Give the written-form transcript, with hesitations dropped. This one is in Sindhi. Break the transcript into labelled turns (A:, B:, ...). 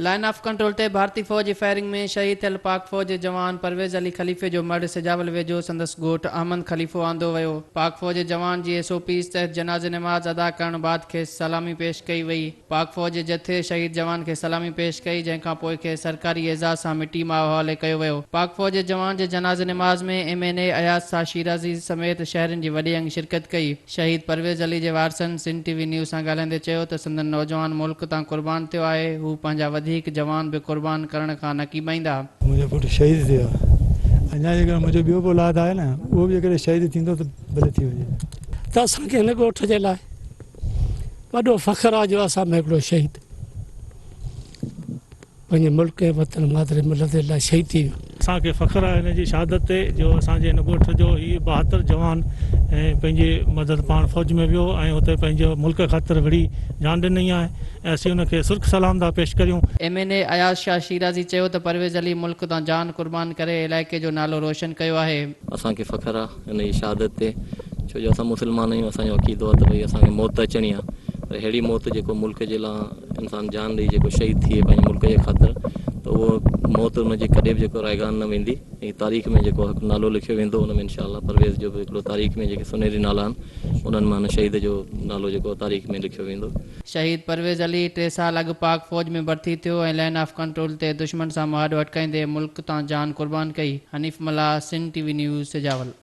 A: لائن آف ڪنٽرول تي ڀارتي فوج جي فائرنگ ۾ شهيد ٿيل پاڪ فوج جي جوان پرويز علي خليفي جو مڙهه سجاول ويجهو سندس ڳوٺ احمد خليفو آندو ويو. پاڪ فوج جي جوان جي ايس او پيز تحت جنازي نماز ادا ڪرڻ بعد کيس سلامي پيش ڪئي وئي. پاڪ فوج جي جٿي شهيد جوان کي سلامي پيش ڪئي جنهن کان پوء کيس سرڪاري اعزاز سان مٽي ماء حوالي ڪيو ويو. پاڪ فوج جي جوان جي جنازي نماز ۾ M N A Ayaz Shah Shirazi سميت شهرين جي وڏي انگ شرڪت ڪئي. شهيد پرويز علي جي وارثن سنڌ ٽي وي نيوز سان ڳالهائيندي چيو ته سندن نوجوان ملڪ تان قربان ٿيو آهي، هو پنهنجا وڌيڪ جوان به قربان ڪرڻ کان نه ڪيٻائيندا.
B: منهنجو پٽ شهيد ٿيو آهي، اڃا جيڪڏهن منهنجو ٻيو به اولاد آهي نه اهو به جيڪڏهن شهيد ٿيندو ته ڀلي ٿي وڃي.
C: ته اسان کي هن ڳوٺ جي لاء وڏو فخر آهي جو اسان ۾ هڪڙو شهيد. پنهنجي ملڪ ۽ وطن مادر ملت جي لاء شهيد ٿي ويو.
D: اسان کي فخر آهي هن جي شهادت تي جو اسان جي هن ڳوٺ جو هي بهادر جوان ۽ پنهنجي مدد پاڻ فوج ۾ ويو ۽ اتي پنهنجي ملڪ خاطر وڙهي جان ڏني آهي ۽ اسين ان کي سرخ سلام ٿا پيش ڪريون.
A: M N A Ayaz Shah Shirazi چيو ته پرويز علي ملڪ تان جان قربان ڪري علائقي جو نالو روشن ڪيو آهي.
E: اسان کي فخر آ هن جي شهادت تي ڇو جو اسان مسلمان آهيون اسان جو عقيدو آ ته ڀئي اسان کي موت ته اچڻي آ پر ههڙي موت جيڪو ملڪ جي لا انسان جان ڏئي جيڪو شهيد ٿئي پنهنجي ملڪ جي خاطر ته اهو موت ان جي ڪڏهن به جيڪو رائگان نه ويندي ۽ تاريخ ۾ جيڪو هڪ نالو لکيو ويندو ان ۾ انشاء الله پرويز جو به هڪڙو تاريخ ۾ جيڪي سنهري نالا آهن انهن مان هن شهيد جو نالو جيڪو تاريخ ۾ لکيو ويندو.
A: شهيد پرويز علي ٽي سال اڳ پاڪ فوج ۾ ڀرتي ٿيو ۽ لائن آف ڪنٽرول تي دشمن سان مهاڏو اٽڪائيندي ملڪ تان جان قربان ڪئي. Hanif Mallah, Sindh T V news, Sujawal.